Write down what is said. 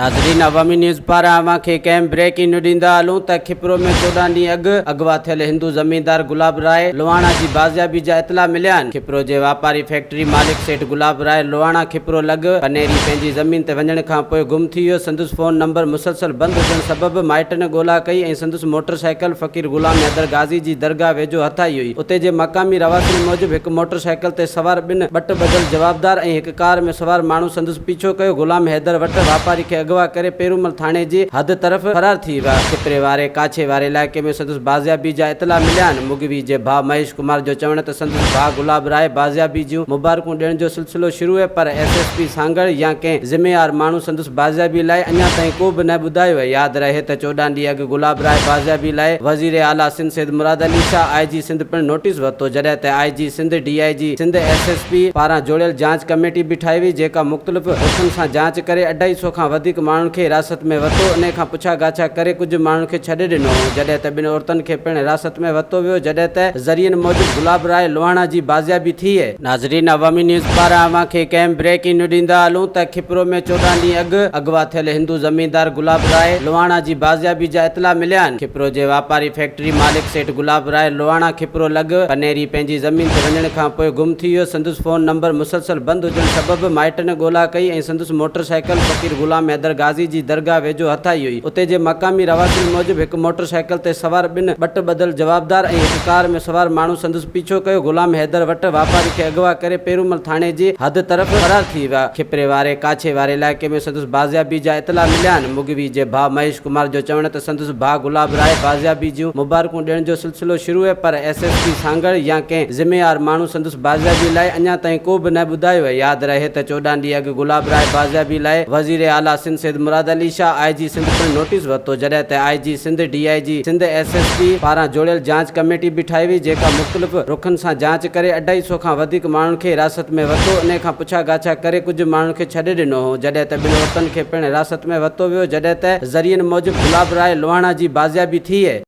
ناظرين عوامي نيوز پاران اوهان کي هڪ اهم بريڪنگ نيوز ڏيندا هلون ته کپرو ۾ 14 ڏينهن اڳ اغوا ٿيل هندو زميندار گلاب راء لواڻا جي بازيابي جا اطلاع مليا آهن. کپرو جي واپاري فيڪٽري مالڪ سيٺ گلاب راء لواڻا کپرو لڳ پنيري پنهنجي زمين تي وڃڻ کان پوء گم ٿي ويو سندس فون نمبر مسلسل بند هجڻ سبب مائٽن ڳولا ڪئي ۽ سندس موٽر سائيڪل فقير غلام حيدر غازي جي درگاهه ويجهو هٿ آئي هئي اتي جي مقامي رهواسين موجب هڪ موٽر سائيڪل تي سوار ٻن ٻٽ ٻڌل جوابدار ۽ هڪ ڪار ۾ سوار ماڻهو سندس پيڇو ڪيو، غلام حيدر وٽ واپاري کي اغوا ڪري پيرومل ٿاڻي جي حد طرف فرار ٿي ويا. کپري واري ڪاڇي واري علائقي ۾ سندس بازيابي جا اطلاع مليا آهن. مغوي جي ڀاء مهيش ڪمار جو چوڻ ته سندس ڀاء گلاب راء بازيابي جون مبارڪون ڏيڻ جو سلسلو شروع اهي پر ايس ايس پي سانگهڙ يا ڪنهن ذميوار ماڻهو سندس بازيابي لاء اڃا تائين ڪو به نه ٻڌايو اهي. ياد رهي ته 14 ڏينهن اڳ گلاب راء بازيابي لاء وزير اعليٰ سنڌ سيد مراد علي شاهه آء جي سنڌ پڻ نوٽيس ورتو جڏهن ته I G Sindh, D I G Sindh, S S P پاران جوڙيل جاچ ڪميٽي به ٺاهي وئي جيڪا مختلف رخن سان جاچ ڪري اڍائي سو کان وڌيڪ ماڻهن کي حراست ۾ ورتو انهي کان پڇا ڳاڇا ڪري ڪجهه ماڻهن کي ڇڏي ڏنو جڏهن ته ٻن عورتن کي پڻ حراست ۾ ورتو ويو جڏهن ته ذريعن موجب گلاب راء لوهاڻا جي بازيابي ٿي. ناظرين عوامي نيوز پاران اوهان کي هڪ اهم بريڪنگ نيوز ڏيندا هلون ته کپرو ۾ 14 ڏينهن اڳ اغوا ٿيل هندو زميندار گلاب راء لوهاڻا جي بازيابي جا اطلاع مليا آهن کپرو جي واپاري فيڪٽري مالڪ سيٺ گلاب راء لوهاڻا کپرو لڳ پنيري پنهنجي زمين تي وڃڻ کان پوء گم ٿي ويو سندس فون نمبر مسلسل بند هجڻ سبب مائٽن ڳولا ڪئي ۽ سندس موٽر سائيڪل فقير غلام حيدر غازي جي درگاهه ويجهو هٿ آئي هئي اتي جي مقامي رهواسين موجب هڪ موٽر سائيڪل تي سوار ٻن ٻٽ ٻڌل جوابدار ۽ هڪ ڪار ۾ سوار ماڻهو سندس پيڇو ڪيو غلام حيدر وٽ واپاري کي اغوا ڪري پيرومل ٿاڻي جي حد طرف فرار ٿي ويا. کپري واري ڪاڇي واري علائقي ۾ سندس بازيابي جا اطلاع مليا آهن. مغوي جي ڀاء مهيش ڪمار جو چوڻ ته سندس ڀاء گلاب راء بازيابي جون مبارڪون ڏيڻ جو سلسلو شروع اهي پر ايس ايس پي سانگهڙ يا ڪنهن ذميوار ماڻهو سندس بازيابي لاء اڃا تائين ڪو به نه ٻڌايو اهي. ياد رهي ته 14 ڏينهن اڳ گلاب راء بازيابي لاء وزير اعليٰ سنڌ سيد مراد علي شاهه آء جي سنڌ پڻ نوٽيس ورتو جڏهن ته I G Sindh, D I G Sindh, S S P پاران جوڙيل جاچ ڪميٽي به ٺاهي وئي جيڪا مختلف رخن سان جاچ ڪري اڍائي سو کان وڌيڪ ماڻهن کي حراست ۾ ورتو انهي کان پڇا ڳاڇا ڪري ڪجهه ماڻهن کي ڇڏي ڏنو هو جڏهن ته ٻن عورتن کي پڻ حراست ۾ ورتو ويو جڏهن ته ذريعن موجب گلاب راء لوهاڻا جي بازيابي ٿي.